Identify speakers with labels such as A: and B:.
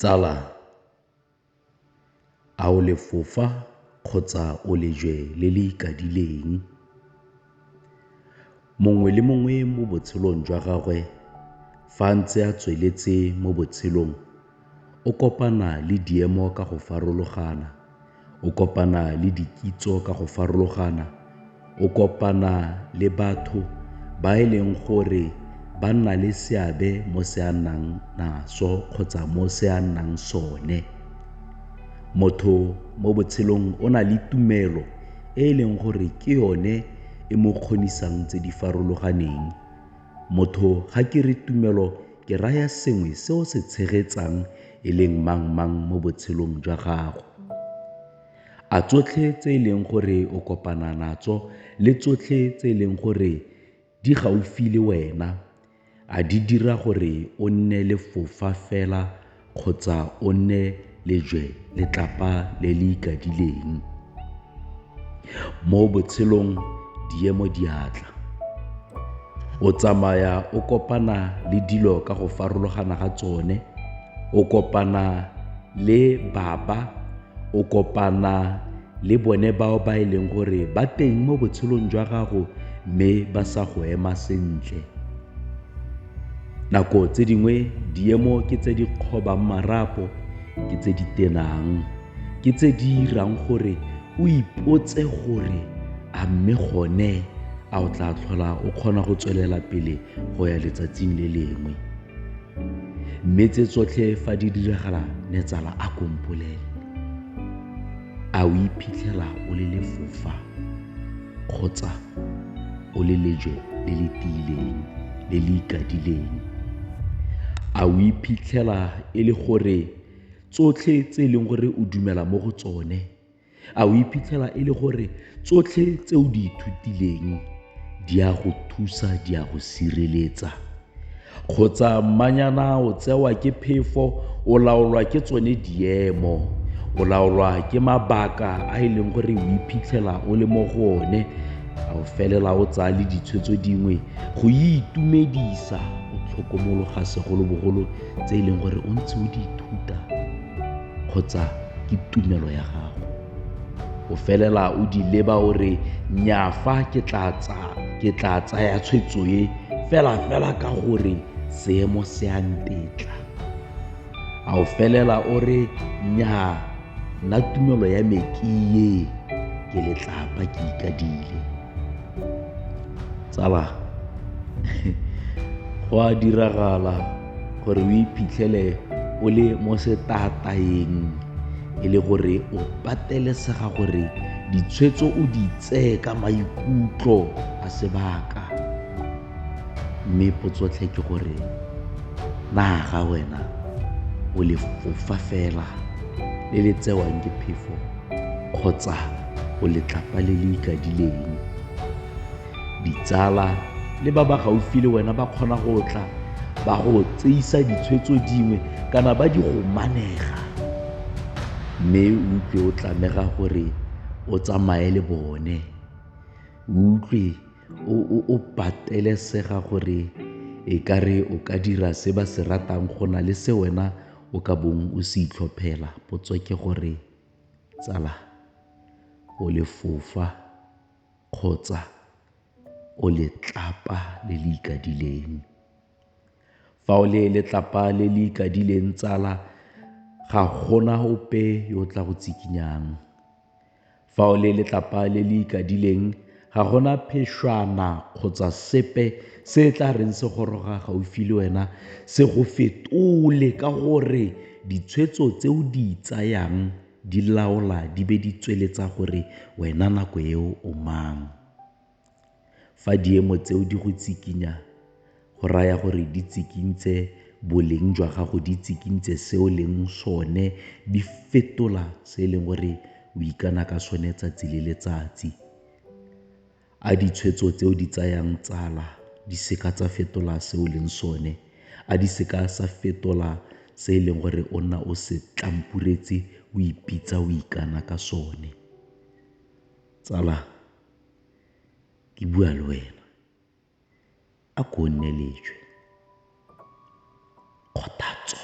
A: Tsala, a o lefofa kgotsa o lejwe le le ikadileng? Mongwe le mongwe mo botshelong jwa gagwe fa a ntse a tsweletse mo botshelong o kopana le diemo ka go farologana, o kopana le dikitso ka go farologana, o kopana le batho ba e leng gore ba nna le seabe mo se a nnang naso kgotsa mo se a nnang sone. Motho mo botshelong o na le tumelo e e leng gore ke yone e mo kgonisang tse di farologaneng. Motho ga ke re tumelo ke raya sengwe se o se tshegetsang e leng mang-mang mo botshelong jwa gago. A tsotlhe tse e leng gore o kopana natso le tsotlhe tse e leng gore di gaufi le wena, a di dira gore o nne lefofa fela kgotsa o nne lejwe letlapa le le ikadileng? Mo botshelong diemo di a tla, o tsamaya o kopana le dilo ka go farologana ga tsone, o kopana le baba, o kopana le bone bao ba e leng gore ba teng mo botshelong jwa gago mme ba sa go ema sentle. Nako tse dingwe diemo ke tse di kgobang marapo, ke tse di tenang, ke tse di 'irang gore o ipotse gore a mme gone a o tla tlhola o kgona go tswelela pele go ya letsatsing le lengwe. Mme tse tsotlhe fa di diragala ne tsala a ko mpolelele, a o iphitlhela o le lefofa kgotsa o le lejwe le le tiileng, le le ikadileng? A o iphitlhela e le gore tsotlhe tse e leng gore o dumela mo go tsone, a o iphitlhela e le gore tsotlhe tse o di ithutileng di a go thusa, di a go sireletsa? Kgotsa mmanyana o tsewa ke phefo, o laolwa ke tsone diemo, o laolwa ke mabaka a e leng gore o iphitlhela o le mo go one, a o felela o tsaya le ditshwetso dingwe go itumedisa, o tlhokomologa segolobogolo tse e leng gore o ntse o di ithuta kgotsa ke tumelo ya gago. O felela o di leba o re nnyaa fa ke tla tsaya tshwetso e fela fela ka gore seemo se a ntetla. A o felela o re nnyaa nna tumelo ya me ke ye, ke letlapa ke ikadile. Tsala, go a diragala gore o iphitlhele o le mo setataeng e le gore o patelesega gore ditshwetso o di tseye ka maikutlo a sebaka. Mme potsotlhe ke gore na ga wena o lefofa fela le le tsewang ke phefo kgotsa o letlapa le le ikadileng? Ditsala le ba ba gaufi le wena ba kgona go tla ba go tseisa ditshwetso dingwe kana ba di go manega, mme o utlwe o tlamega gore o tsamaye le bone, o utlwe o patelesega gore e ka re o ka dira se ba se ratang go na le se wena o ka bong o se itlhophela. Potso ke gore tsala, o lefofa kgotsa o letlapa le le ikadileng? Fa o le letlapa le le ikadileng tsala, ga gona ope yo o tla go tsikinyang. Fa o le letlapa le le ikadileng, ga gona phešwana kgotsa sepe se tla reng se goroga gaufi le wena se go fetole, ka gore ditshwetso tse o di tsayang di laola di be di tsweletsa gore wena nako eo o mang. Fa diemo tseo di go tsikinya, go raya gore di tsikintse boleng jwa gago, di tsikintse se o leng sone, di fetola se e leng gore o ikana ka sone tsatsi le letsatsi. A ditshwetso tse o di tsayang tsala di seka tsa fetola se o leng sone, a di seka sa fetola se e leng gore o nna o se tlampuretse, o ipitsa o ikana ka sone. Tsala, ke bua le wena, a ko nne lejwe. Kgothatso.